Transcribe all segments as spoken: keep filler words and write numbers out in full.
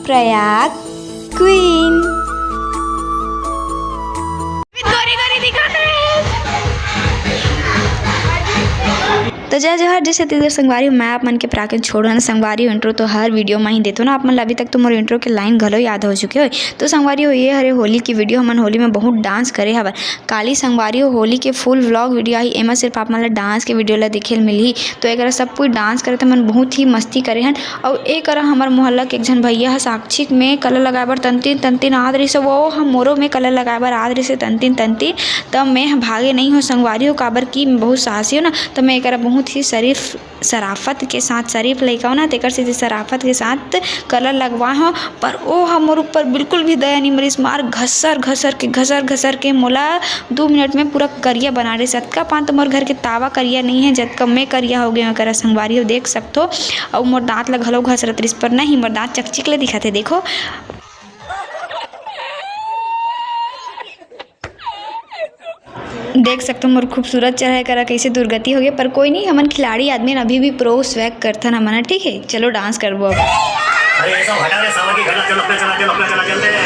Prayag queen. गोरी गोरी दिखत रहे। तो जय जोहार, जय छत्तीसगढ़ संगवारी हो। मैं आप मन के प्राकन छोड़ो ना संगवारी हो, इंट्रो तो हर वीडियो में ही देथो ना आप मन ला। अभी तक तो मोर इंट्रो के लाइन घलो याद हो चुके हो। तो संगवारी हो, ये हरे होली की वीडियो। हमन होली में बहुत डांस करे हवन। काली संगवारी हो, होली के फुल व्लॉग वीडियो आही, एमा सिर्फ आप मन ला डांस के वीडियो ला देखे ल मिलही। तो एकरा सब कोई डांस करे, तो हमन बहुत ही मस्ती करे हन। अउ एकरा हमर मोहल्ला के एक झन भैया ह साक्षी में कलर लगाए बर तंतिन तंतिन आत रहिस, वो ह मोरो में कलर लगाए बर आत रहिस तंतिन तंतिन। त मैं ह भागे नहीं हो संगवारी हो, काबर कि मैं बहुत साहसी हो ना, त मैं एकरा बहुत ही शरीफ, शराफत के साथ, शरीफ लइका हो ना, तेकर सेती शराफत के साथ कलर लगवा हो। पर ओ ह मोर ऊपर बिल्कुल भी दया नहीं मरिस, मार घसर घसर के, घसर घसर के मोला दू मिनट में पूरा करिया बना रहिस। अतका पान तो मोर घर के तावा करिया नहीं है, जतका मैं करिया हो गए हो, करा संगवारी हो देख सकथो। अउ मोर दांत ला घलो घसरत रहिस, पर नहीं, मोर दांत चकचिक ले दिखत हे। देखो, देख सकथो मोर खूबसूरत चेहरा करा कैसे दुर्गति हो गया, पर कोई नहीं, हमन खिलाड़ी आदमी हन, अभी भी प्रो स्वैग करथन हमन ह, ठीक है। चलो डांस करबो अब। अरे ये सब हटा रे, सामान की घर चलो, अपना चला, चलो, अपना चला, चलते हैं।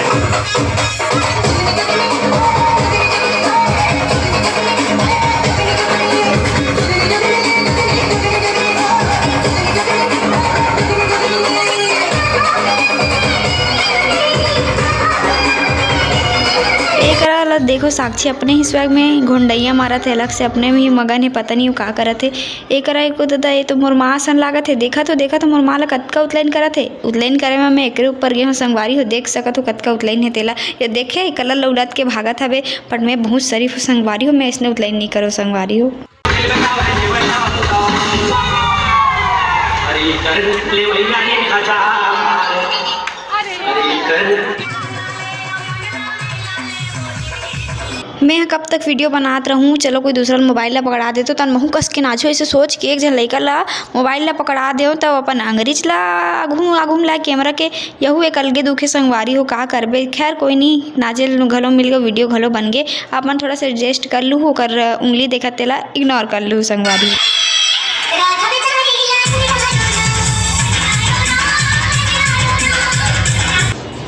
एकरा ला देखो, साक्षी अपने ही स्वैग में घोंडैया मारत हे, अलग से अपने में ही मगन हे, पता नहीं वो का करत हे। एकरा एको दादा, ये तो मोर माँ असन लागत हे। देखत हो, देखत हो, मोर माँ ला कतका उतलैन करत हे। उतलैन करे में मैं एकरे ऊपर गे हूँ संगवारी हो, देख सकत हो कतका उतलैन हे तेला। ये देखे, कलर ला उलट के भागत हवे, पर मैं बहुत शरीफ हूँ संगवारी हो, मैं इसने उतलैन नहीं करो संगवारी हो। मैं ह कब तक वीडियो बनात रहूं, चलो कोई दूसरा मोबाइल ला पकड़ा देतो, तन महू कस के नाचो। ऐसे सोच के एक झन लइका ला मोबाइल ला पकड़ा देव, तब अपन अंग्रेज ला आघू आघू ला कैमरा के, यहू एक अलगे दुखे संगवारी हो, का करबे। खैर कोई नहीं, नाचे घलो मिल गए, वीडियो घलो बन गए। आप मन थोड़ा सा एडजस्ट कर लू, ओकर उंगली देखत तेला इग्नोर कर लू संगवारी।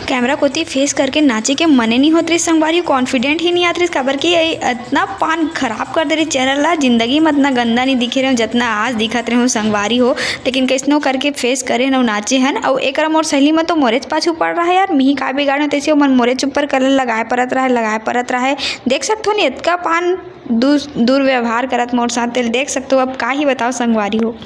कैमरा कोती फेस करके नाचे के मने नहीं होत रहिस संगवारी, कॉन्फिडेंट ही नहीं आत रहिस, काबर कि ये इतना पान खराब कर दे रही चेहरा ला। जिंदगी में इतना गंदा नहीं दिखे रहे, जितना आज दिखत रहे हो संगवारी हो। लेकिन कैसनो करके फेस करे हन अउ नाचे हन। अउ एकरा मोर सहेली में तो मोरेच पाछू पड़ रहा है यार, मिही का बिगाड़े तैसे मन मोरेच ऊपर कलर लगाए परत रहा है, लगाए परत रहा है। देख सकथो नहीं, इतका पान दुर-, दुर्व्यवहार करत मोर साथ, तेल देख सकथो। अब का ही बताओ संगवारी हो।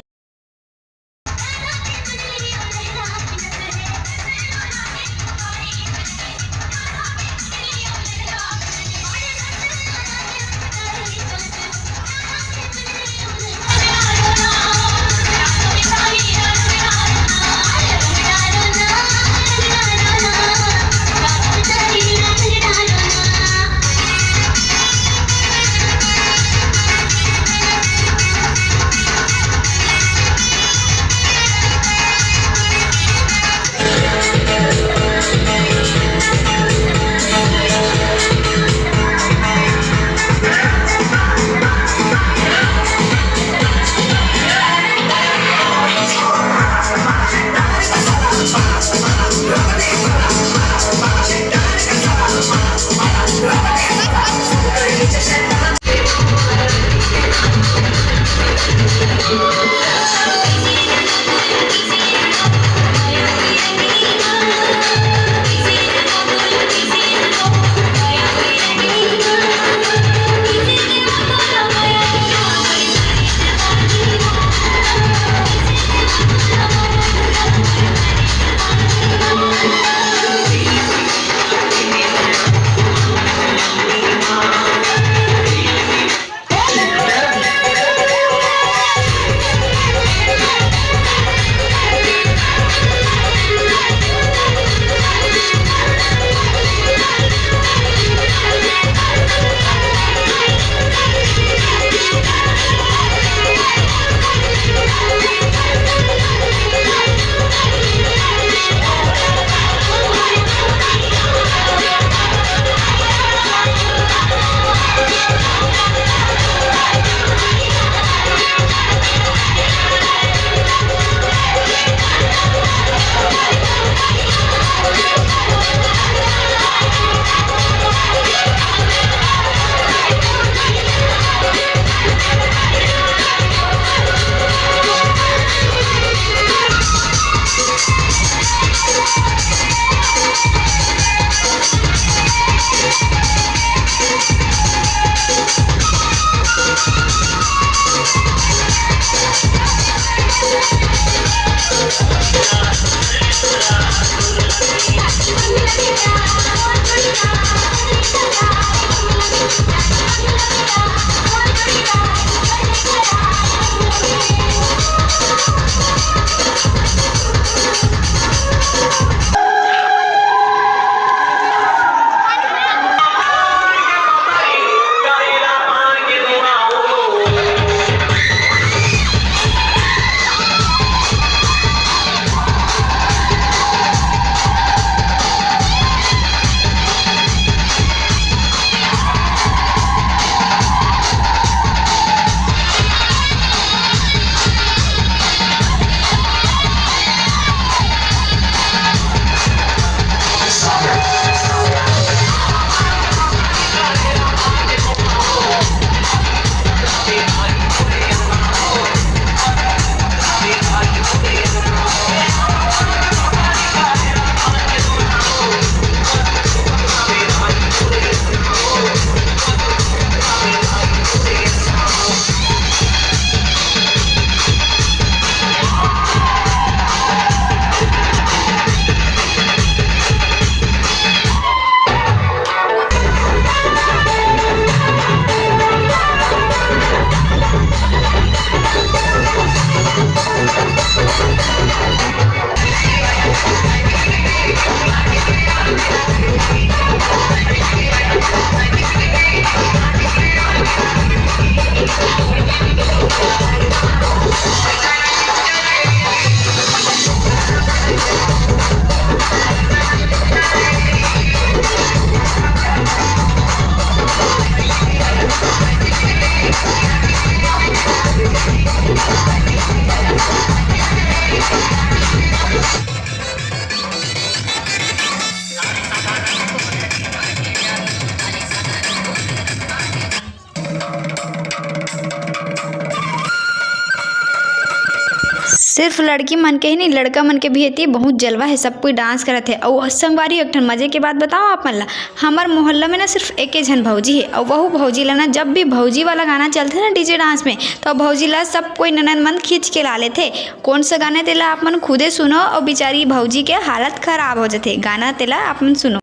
सिर्फ लड़की मन के ही नहीं, लड़का मन के भी एती बहुत जलवा है, सब कोई डांस करत है। अउ संगवारी, एक ठन मजे के बात बताओ आप मन ला, हमर मोहल्ला में ना सिर्फ एके झन भौजी है, अउ वहू भौजी ला ना, जब भी भौजी वाला गाना चलथे ना डीजे डांस में, तो भौजी ला सब कोई ननद मन खींच के ला लेथे। कौन सा गाना, तेला आप मन खुदे सुनो, अउ बेचारी भौजी के हालत खराब हो जाथे। गाना तेला आप मन सुनो।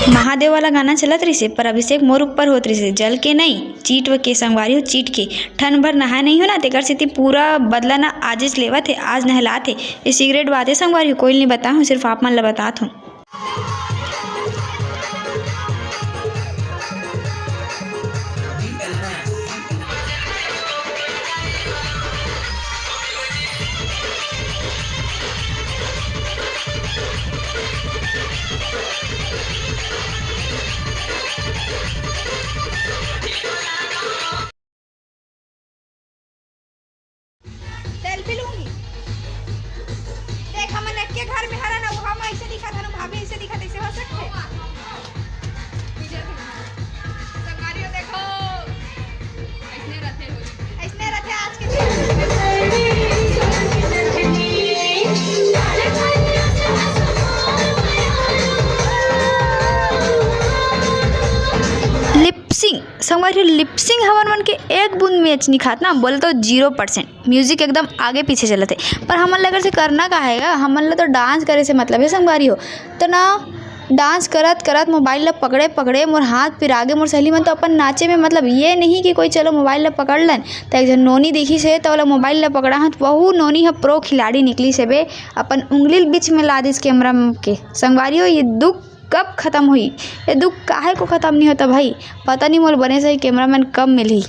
महादेव वाला गाना चलत रहिसे, पर अभिषेक मोर ऊपर होत रहिसे, जल के नहीं, चीट के संगवारी हो, चीट के। ठन भर नहाए नहीं हो ना, तेकर सेती पूरा बदला ना आजेच लेवत हे, आज नहलात हे। ये सीक्रेट बात हे संगवारी हो, कोई नहीं बताहूँ, सिर्फ आप मन ला बतात हूँ। सेल्फी लूंगी। देख, हमन एक के घर में हरन, अउ हम ऐसे दिखत हन, भाभी ऐसे दिखत, ऐसे हो सकथे? संगवारी हो, देखो, ऐसने रथे होली। ऐसने रथे आज के दिन। लिपसिंग, संगवारी हो, लिपसिंग हमन मन के एक बूंद मैच नहीं खात ना, बोले तो जीरो परसेंट। म्यूजिक एकदम आगे पीछे चलत हे, पर हमन ला एकर से करना का हे गा? हमन ला तो डांस करे से मतलब हे संगवारी हो। तो ना डांस करत करत मोबाइल ला पकड़े पकड़े मोर हाथ पिरागे। मोर सहेली मन तो अपन नाचे में, मतलब ये नहीं कि कोई चलो मोबाइल ला पकड़ लन, तो एक झन नोनी दिखिस हे तो ओला मोबाइल ला पकड़ा हन, वहू नोनी ह प्रो खिलाड़ी निकलिस हे बे, अपन उंगली ल बीच में ला दिस कैमरा के। संगवारी हो, ये दुख कब खत्म होई? ये दुख काहे को खत्म नहीं होता भाई? पता नहीं मोला बने सही कैमरामैन कब मिलही।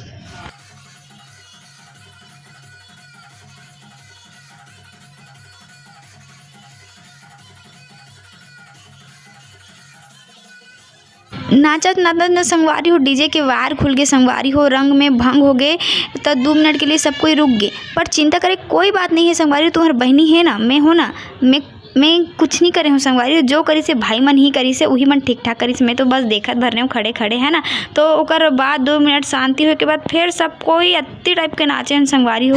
नाचत नाचत न संगवारी हो, डीजे के वायर खुल गे संगवारी हो, रंग में भंग हो गे, त दू मिनट के लिए सब कोई रुक गे। पर चिंता करे कोई बात नहीं है संगवारी हो, तुम्हर बहिनी है ना, मैं हो ना, मैं मैं कुछ नहीं करे हूँ संगवारी, जो करिस हे भाई मन ही करिस हे, उही मन ठीक ठाक करिस हे। मैं तो बस देखत भर रहे हूँ खड़े खड़े, है ना। तो ओकर बाद दो मिनट शांति होए के बाद फिर सब कोई अत्ती टाइप के नाचे हन संगवारी हो।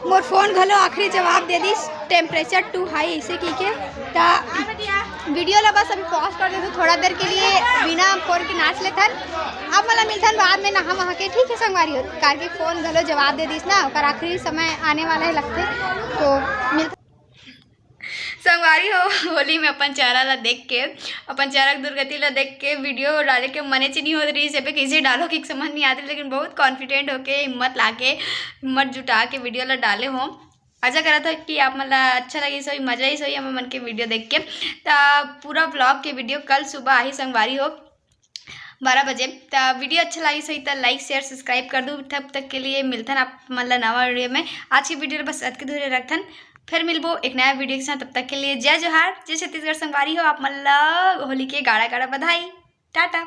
मोर फोन घलो आखिरी जवाब दे दिस, temperature too high, इसे की के। त वीडियो ला बस अभी पॉज कर देथन थोड़ा देर के लिए, बिना फोन के नाच लेथन। अब मला मिलथन बाद में नहा वहा के, ठीक है संगवारी हो, करके फोन घलो जवाब दे दिस ना, ओकर आखिरी समय आने वाला है लगथे, तो मिलथन। संगवारी हो, होली में अपन चेहरा ला देख के, अपन चेहरा के दुर्गति ला देख के वीडियो डाले के मने च नहीं होत रहिस, एपे कैसे डालो कि समझ नहीं आते, लेकिन बहुत कॉन्फिडेंट होके, हिम्मत लाके, हिम्मत जुटा के वीडियो ला डाले हो। आशा करत हो कि आप मन ला अच्छा लगिस होही, मजा आइस होही हमर मन के वीडियो देख के। त पूरा व्लॉग के वीडियो कल सुबह आही संगवारी हो बारह बजे। त वीडियो अच्छा लगिस होही त लाइक, शेयर, सब्सक्राइब कर दू। तब तक के लिए मिलथन आप मन ला नवा वीडियो में। आज की वीडियो बस अतके दूर रखथन, फिर मिलबो एक नया वीडियो के साथ। तब तक के लिए जय जोहार, जय छत्तीसगढ़ संगवारी हो। आप मन ला होली के गाड़ा गाड़ा बधाई। टाटा।